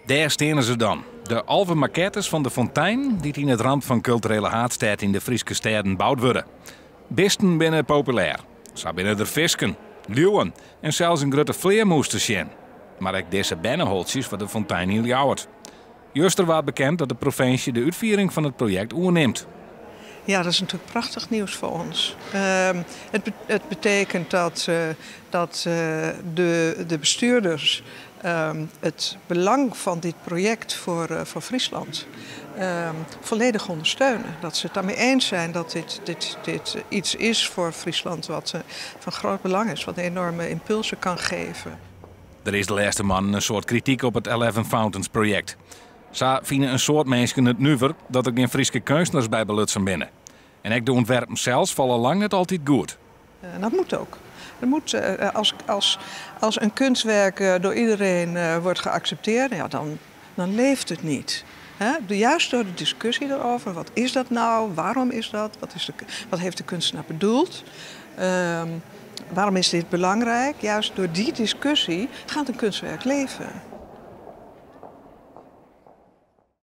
Dêr steane se dan, de 11 makettes fan de fonteinen dy't yn it ramt fan Kulturele Haadstêd yn de Fryske stêden boud wurde. Bisten binne populêr. Sa binne der fisken, liuwen en sels in grutte flearmûs te sjen. Mar ek dizze berneholtsjes foar de fontein yn Ljouwert. Juster waard bekend dat de provinsje de útfiering fan it projekt oernimt. Ja, dat is natuurlijk prachtig nieuws voor ons. Het betekent dat de bestuurders het belang van dit project voor Friesland volledig ondersteunen. Dat ze het daarmee eens zijn dat dit iets is voor Friesland wat van groot belang is, wat enorme impulsen kan geven. Der is de lêste moannen in soad krityk op it Eleven Fountains projekt. Sa fine in soad minsken it nuver dat der gjin Fryske keunstners by belutsen binne. En ek de ûntwerpen sels falle lang net altyd goed. Dat moet ook. Er moet, als een kunstwerk door iedereen wordt geaccepteerd, ja, dan leeft het niet. Hè? Juist door de discussie erover, wat is dat nou, waarom is dat, wat heeft de kunstenaar bedoeld, waarom is dit belangrijk? Juist door die discussie gaat een kunstwerk leven.